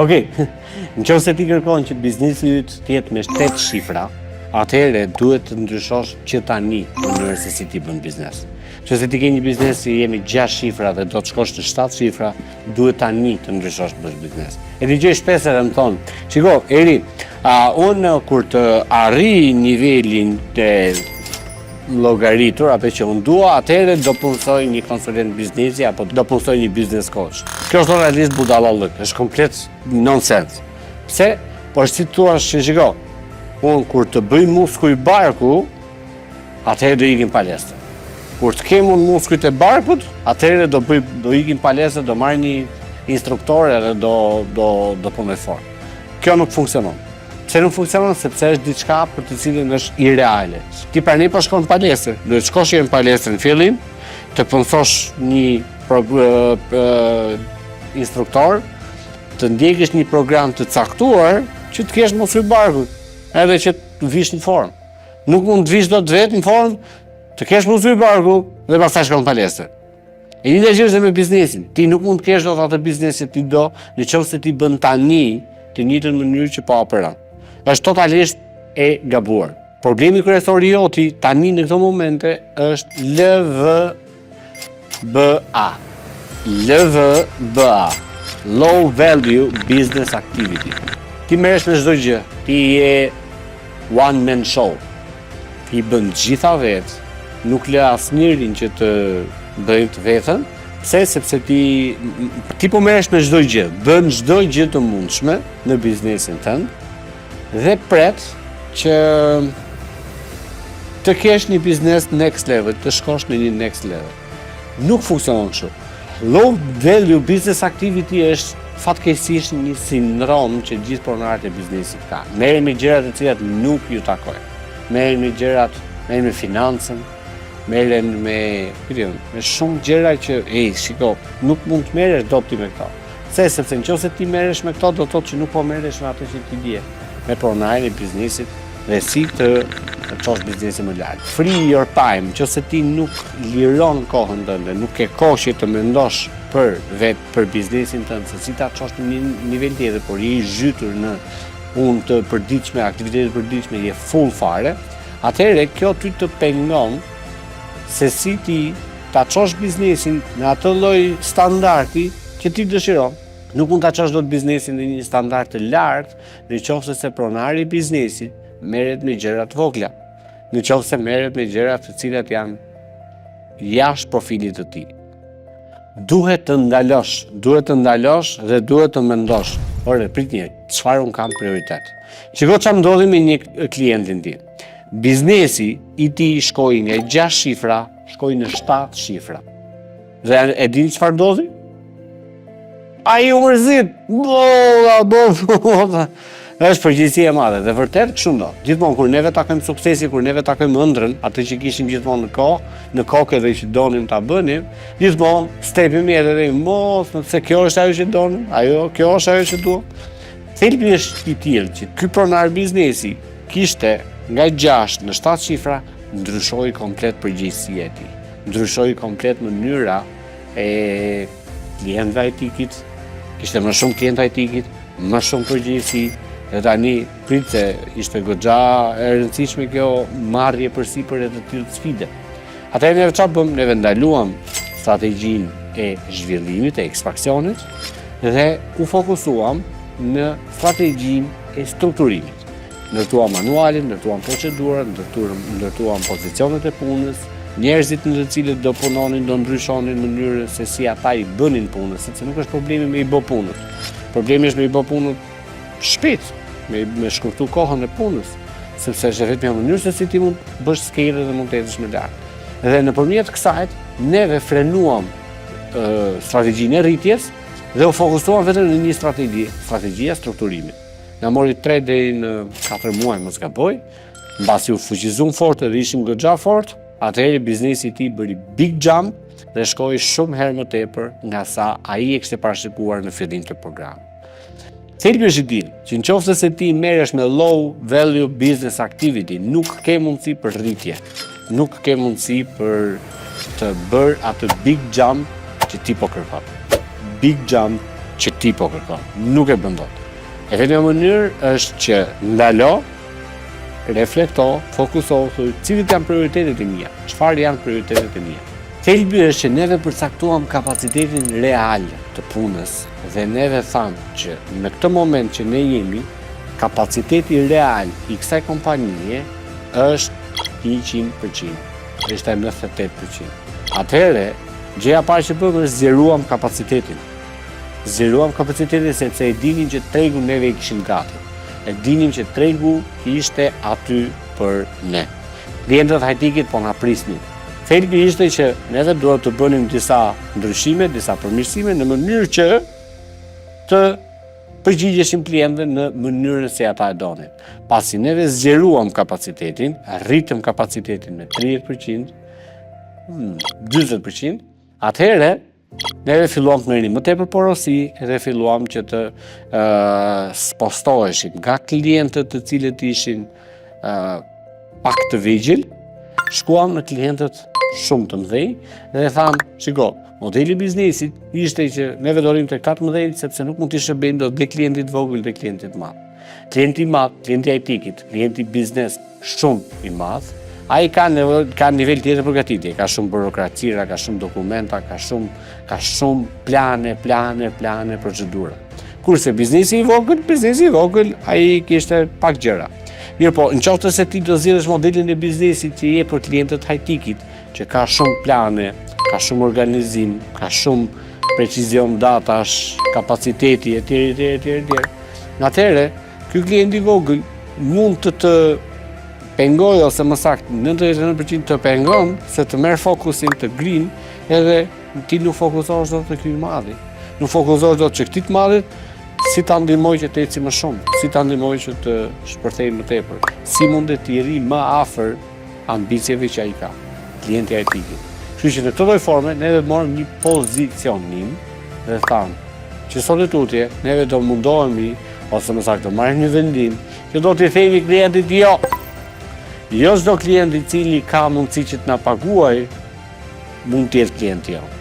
Okej, në qoftë se ti kërkon që biznesi yt të jetë me 8 shifra, atëherë duhet të ndryshosh që tani mënyrën se si ti bën biznes. Nëse ti ke një biznes që je me 6 shifra dhe do të shkosh në 7 shifra, duhet tani të ndryshosh të bësh biznes. E dëgjoj shpesh edhe më thonë, shiko, Eri, a, unë kur të arrij nivelin të llogaritur apo që unë dua, atëherë do punësoj një konsulent biznesi apo do punësoj një business coach. Kjo është realisht budallallëk, është komplet nonsens. Pse? Po është si thua që shiko, unë kur të bëj muskuj barku, atëherë do ikim palestër. Kur të kem unë muskujt e barkut, atëherë do bëj do ikim palestër, do marr një instruktor edhe do punoj fort. Kjo nuk funksionon. Pse nuk funksionon? Sepse është diçka për të cilën është ireale. Ti prani po shkon në palestër, duhet shkosh në palestër në fillim, të punësosh një pro, instruktor, të ndjekësh një program të caktuar që të kesh muskuj barkut, edhe që të vish në formë. Nuk mund të vish dot vetë në formë, të kesh muskuj barku dhe pastaj shkon në palestër. E njëjta gjë është dhe me biznesin. Ti nuk mund të kesh dot atë biznes që ti do, në qoftë se ti bën tani të njëjtën mënyrë që po operon. Është totalisht e gabuar. Problemi kryesor i joti tani në këto momente është LVBA. LVBA. Low Value Business Activity. Ti merresh me çdo gjë. Ti je one man show. Ti bën gjitha vetë, nuk lë asnjërin që të bëjë të vetën. Pse? Sepse ti po merresh me çdo gjë, bën çdo gjë të mundshme në biznesin tënd dhe pret që të kesh një biznes next level, të shkosh në një next level. Nuk funksionon kështu. Low value business activity është fatkeqësisht një sindrom që gjithë pronarët e biznesit ka. Merren me gjërat të cilat nuk ju takojnë. Merren me gjërat, merren me financën, merren me, ku di unë, me shumë gjëra që, ej, shiko, nuk mund të merresh dot ti me këto. Pse? Sepse nëse ti merresh me këto, do të thotë që nuk po merresh me atë që ti dije, me pronarin e biznesit dhe si të çosh biznesin më lart. Free your time, nëse ti nuk liron kohën tënde, nuk ke kohë që të mendosh për vet për biznesin tënd, se si ta çosh në një nivel tjetër, por je i zhytur në punë të përditshme, aktivitete të përditshme, je full fare, atëherë kjo ty të pengon se si ti ta çosh biznesin në atë lloj standardi që ti dëshiron. Nuk mund ta çosh dot biznesin në një standard të lartë, në qoftë se pronari i biznesit merret me gjëra të vogla, në qoftë se merret me gjëra të cilat janë jashtë profilit të tij. Duhet të ndalosh, duhet të ndalosh dhe duhet të mendosh. Ore, prit një, çfarë un kam prioritet? Shiko çfarë ndodhi me një klientin tim. Biznesi i tij shkoi nga 6 shifra, shkoi në 7 shifra. Dhe e dini çfarë ndodhi? Ai u mërzit. Bo, bo, bo. Është përgjegjësi e madhe dhe vërtet kështu ndodh. Gjithmonë kur neve takojmë suksesin, kur neve takojmë ëndrrën, atë që kishim gjithmonë në kohë, në kokë dhe që donim ta bënim, gjithmonë stepimi edhe dhe mos, se kjo është ajo që donim, ajo, kjo është ajo që duam. Thelbi është i tillë që ky pronar biznesi kishte nga 6 në 7 shifra, ndryshoi komplet përgjegjësia e tij. Ndryshoi komplet mënyra e klientëve high ticket, kishte më shumë klientë high ticket, më shumë përgjegjësi, dhe tani prit se ishte goxha e rëndësishme kjo marrje përsipër e të tillë sfide. Atëherë neve çfarë bëm? Neve ndaluam strategjinë e zhvillimit, e ekspansionit dhe u fokusuam në strategjinë e strukturimit. Ndërtuam manualin, ndërtuam procedurat, ndërtuam pozicionet e punës, njerëzit në të cilët do punonin, do ndryshonin mënyrën se si ata i bënin punën, sepse nuk është problemi me i bë punët. Problemi është me i bë punët shpejt, me shkurtu kohën e punës, sepse është e vetmja mënyrë se si ti mund të bësh scale dhe mund të ecësh më lart. Dhe nëpërmjet kësaj neve frenuam strategjinë e rritjes dhe u fokusuam vetëm në një strategji, strategjia strukturimit. Na mori 3 deri në 4 muaj, mos gaboj, mbasi u fuqizuam fort dhe ishim goxha fort, atëherë biznesi i tij bëri big jump dhe shkoi shumë herë më tepër nga sa ai e kishte parashikuar në fillim të programit. Thelbi është i tillë, që në qoftë se ti merresh me low value business activity, nuk ke mundësi për rritje, nuk ke mundësi për të bërë atë big jump që ti po kërkon. Big jump që ti po kërkon. që ti po kërkon. Nuk e bën dot. E vetmja mënyrë është që ndalo, reflekto, fokuso, thuj, cilët janë prioritetet e mia, çfarë janë prioritetet e mia. Thelbi është që neve përcaktuam kapacitetin real të punës dhe neve thamë që në këtë moment që ne jemi, kapaciteti real i kësaj kompanie është 100%, është 98%. Atëherë, gjëja e parë që bëmë është zgjeruam kapacitetin. Zgjeruam kapacitetin sepse e dinim që tregu neve i kishim gati. E dinim që tregu ishte aty për ne. Klientët high ticket po na prisnin. Thelbi ishte që neve duhet të bënim disa ndryshime, disa përmirësime në mënyrë që të përgjigjeshim klientëve në mënyrën se ata e donin. Pasi neve zgjeruam kapacitetin, rritëm kapacitetin me 30%, 40%, atëherë neve filluam të merrnim më tepër porosi dhe filluam që të uh, spostoheshim nga klientët të cilët ishin uh, pak të vegjël, shkuam në klientët shumë të mëdhenj dhe thamë, shiko, modeli i biznesit ishte që neve do rrim te këta të mëdhenj sepse nuk mund t'i shërbejmë dot dhe klientit vogël dhe klientit madh. Klienti i madh, klienti high ticket, klienti biznes shumë i madh, ai ka nevojë ka nivel tjetër përgatitje, ka shumë burokracira, ka shumë dokumenta, ka shumë ka shumë plane, plane, plane, procedura. Kurse biznesi i vogël, biznesi i vogël, ai kishte pak gjëra. Mirë po, në qoftë se ti do zgjedhësh modelin e biznesit që je për klientët high ticket, që ka shumë plane, ka shumë organizim, ka shumë precizion datash, kapaciteti e tjerë, e tjerë, e tjerë, e tjerë. Atëherë, ky klient i vogël mund të të pengoj ose më saktë 99% të pengon se të merr fokusin të grin edhe ti nuk fokusohesh dot te ky i madhi. Nuk fokusohesh dot që këtij të madhit si ta ndihmoj që të eci më shumë, si ta ndihmoj që të shpërthej më tepër, si mundet t'i rri më afër ambicieve që ai ka, klienti high ticket. Kështu që në këtë lloj forme neve morëm një pozicionim dhe thamë që sot e tutje neve do mundohemi ose më saktë do marrim një vendim që do t'i themi klientit jo. Jo çdo klient i cili ka mundësi që të na paguaj mund të jetë klienti jonë.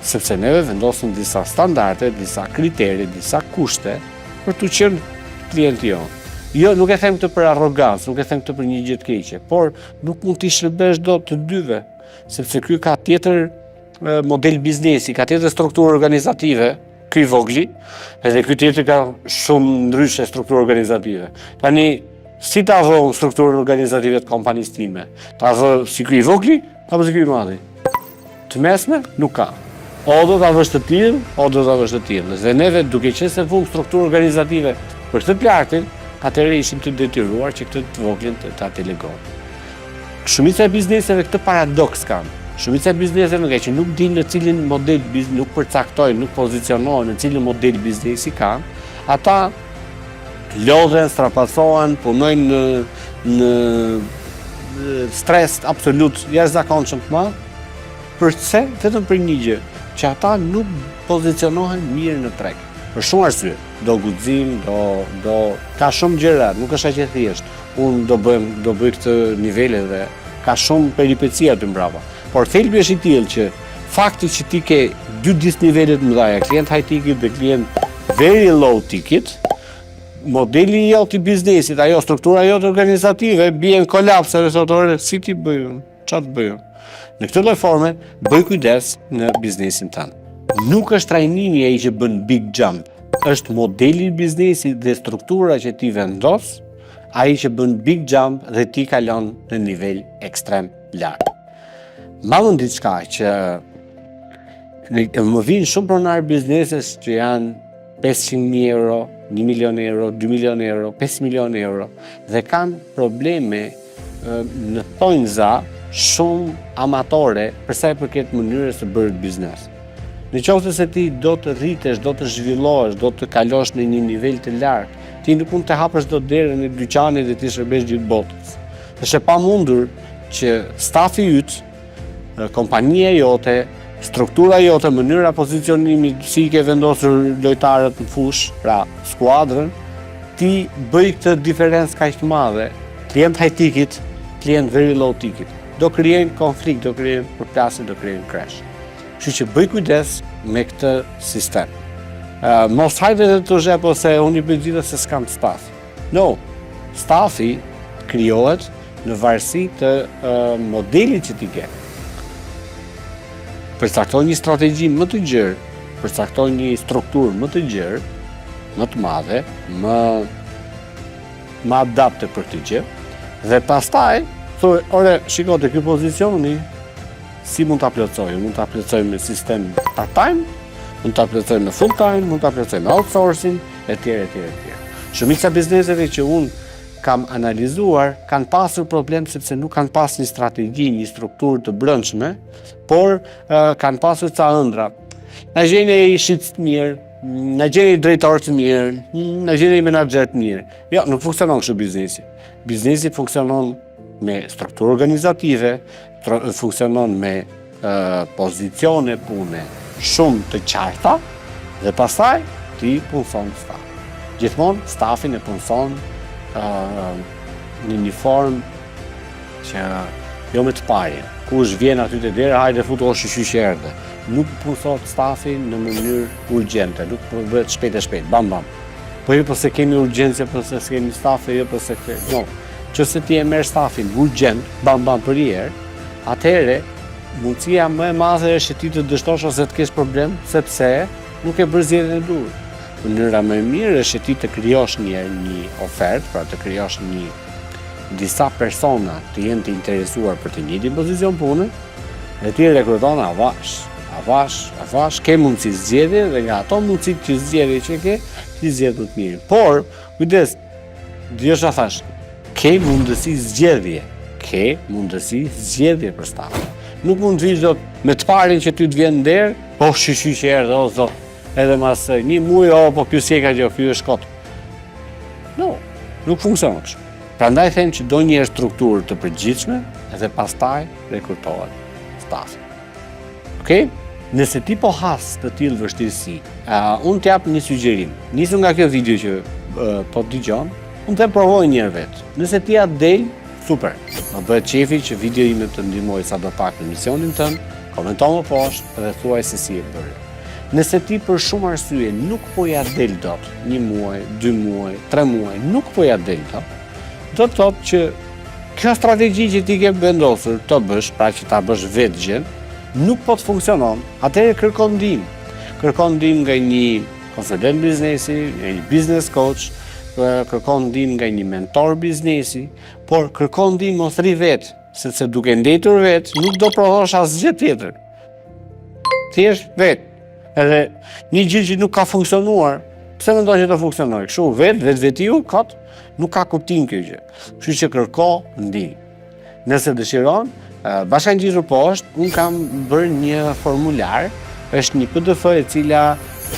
Sepse neve vendosëm disa standarde, disa kritere, disa kushte për të qenë klienti jonë. Jo, nuk e them këtë për arrogancë, nuk e them këtë për një gjë të keqe, por nuk mund t'i shërbesh dot të dyve, sepse ky ka tjetër model biznesi, ka tjetër strukturë organizative, ky i vogli, edhe ky tjetër ka shumë ndryshe strukturë organizative. Tani, si ta vë strukturën organizative të kompanisë time? Ta vë si ky i vogli, apo si ky i madhi? Të mesme, nuk ka. O do ta vësh të tillë, o do ta vësh të tillë. Dhe neve duke qenë se vum strukturë organizative për këtë të lartin, atëherë ishim të detyruar që këtë të voglin të ta delegojmë. Shumica e bizneseve këtë paradoks kanë. Shumica e bizneseve nga që nuk dinë në cilin model biznes, nuk përcaktojnë, nuk pozicionohen në cilin model biznesi kanë, ata lodhen, strapacohen, punojnë në në stres absolut jashtëzakonshëm të madh. Përse? Vetëm për një gjë, që ata nuk pozicionohen mirë në treg. Për shumë arsye, do guxim, do do ka shumë gjëra, nuk është aq e thjeshtë. Unë do bëjmë, do bëj këtë nivele dhe ka shumë peripeci aty mbrapa. Por thelbi është i tillë që fakti që ti ke dy disnivele të mëdha, klient high ticket dhe klient very low ticket, modeli jot i biznesit, ajo struktura jote organizative bie në kolaps edhe thotë, ore, si ti bëj unë? Çfarë të bëj unë? Në këtë lloj forme, bëj kujdes në biznesin tënd. Nuk është trajnimi ai që bën big jump, është modeli i biznesit dhe struktura që ti vendos, ai që bën big jump dhe ti kalon në nivel ekstrem lart. Ma vën diçka që më vinë shumë pronarë bizneses që janë 500.000 euro, 1 milion euro, 2 milion euro, 5 milion euro dhe kanë probleme në thonjza shumë amatore për sa i përket mënyrës së bërë biznes. Në qoftë se ti do të rritesh, do të zhvillohesh, do të kalosh në një nivel të lartë, ti nuk mund të hapësh dot derën e dyqanit dhe ti shërbesh gjithë botës. Është e pamundur që stafi yt, kompania jote, struktura jote, mënyra pozicionimit, si i ke vendosur lojtarët në fushë, pra skuadrën, ti bëj këtë diferencë kaq të madhe, klient high ticket, klient very low ticket. Do krijojnë konflikt, do krijojnë përplasje, do krijojnë crash. Kështu që bëj kujdes me këtë sistem. Uh, mos hajde të të zhepo se unë i bëj gjitha se s'kam staf. No, stafi krijohet në varësi të uh, modelit që ti ke. Përcakto një strategji më të gjerë, përcakto një strukturë më të gjerë, më të madhe, më më adapte për këtë gjë dhe pastaj thuaj, ore, shiko te ky pozicioni si mund ta plotësoj? Mund ta plotësoj me sistem part-time, mund ta plotësoj me full-time, mund ta plotësoj me outsourcing, etj, etj, etj. Shumica bizneseve që unë kam analizuar kanë pasur problem sepse nuk kanë pas një strategji, një strukturë të brendshme, por uh, kanë pasur ca ëndra. Na gjeni një shitës të mirë, na gjeni drejtor të mirë, na gjeni menaxher të mirë. Jo, nuk funksionon kështu biznesi. Biznesi funksionon me strukturë organizative, funksionon me uh, pozicione pune shumë të qarta dhe pastaj ti punëson staf. Gjithmonë stafin e punëson uh, në një formë që jo me të parin. Kush vjen aty te dera, hajde futu o shyqyr që erdhe. Nuk punësohet stafi në mënyrë urgjente, nuk po bëhet shpejt e shpejt, bam bam. Po jo po se kemi urgjencë, po se kemi stafe, jo po se ke... No. Që se ti e merr stafin urgjent, bam bam për një herë, atëherë mundësia më e madhe është që ti të dështosh ose të kesh problem, sepse nuk e bërë zgjedhjen e duhur. Mënyra më e mirë është që ti të krijosh një një ofertë, pra të krijosh një disa persona të jenë të interesuar për të njëjtin pozicion pune, dhe ti rekruton avash, avash, avash, ke mundësi zgjedhje dhe nga ato mundësi që zgjedhje që ke, ti zgjedh më të mirë. Por, kujdes, dëgjo çfarë thash, ke mundësi zgjedhje, ke mundësi zgjedhje për staf. Nuk mund të vish dot me të parin që ty të vjen në derë, po shyqyr që erdhe, o zot, edhe mas një muaj, o po ky s'e ka gjë, ky është kot. No, nuk funksionon kështu. Prandaj them që do një strukturë të përgjithshme dhe pastaj rekrutohet stafi. Okej? Nëse ti po has të tillë vështirësi, uh, unë të jap një sugjerim. Nisur nga kjo video që uh, po dëgjon, unë të provoj një herë vetë. Nëse ti ja del, super. Më bëhet qefi që video ime të ndihmojë sado pak në misionin tënd, komento më poshtë dhe thuaj se si e bëre. Nëse ti për shumë arsye nuk po ja del dot, një muaj, dy muaj, tre muaj, nuk po ja del dot, do të thotë që kjo strategji që ti ke vendosur të bësh, pra që ta bësh vetë gjën, nuk po të funksionon, atëherë kërko ndihmë. Kërko ndihmë nga një konsulent biznesi, nga një business coach, kërko ndihmë nga një mentor biznesi, por kërko ndihmë mos rri vetë, sepse duke ndejtur vetë nuk do prodhosh asgjë tjetër. Thjesht vetë. Edhe një gjë që nuk ka funksionuar, pse mendon që do funksionojë? Kështu vetë, vetvetiu, kot, nuk ka kuptim kjo gjë. Kështu që kërko ndihmë. Nëse dëshiron, bashkangjitur poshtë, unë kam bërë një formular, është një PDF e cila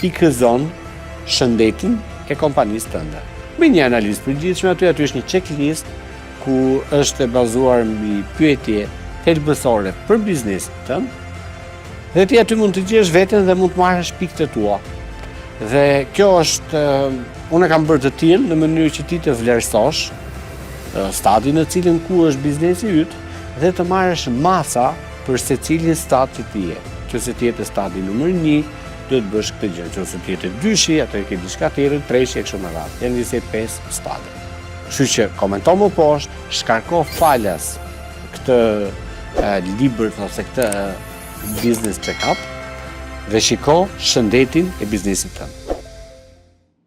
pikëzon shëndetin e kompanisë tënde. Bëj një analizë përgjithshme aty, aty është një checklist ku është e bazuar mbi pyetje thelbësore për biznesin tënd. Dhe ti aty mund të gjesh veten dhe mund të marrësh pikët e tua. Dhe kjo është, unë e kam bërë të tillë në mënyrë që ti të vlerësosh stadin në cilin ku është biznesi yt dhe të marrësh masa për secilin stad që ti je. Nëse ti je te stadi numër 1, duhet të bësh këtë gjë. Nëse ti je te dyshi, atë ke diçka tjetër, treshi e kështu me radhë. Janë gjithsej 5 stade. Kështu që komento më poshtë, shkarko falas këtë libër ose këtë business check-up dhe shiko shëndetin e biznesit tënd.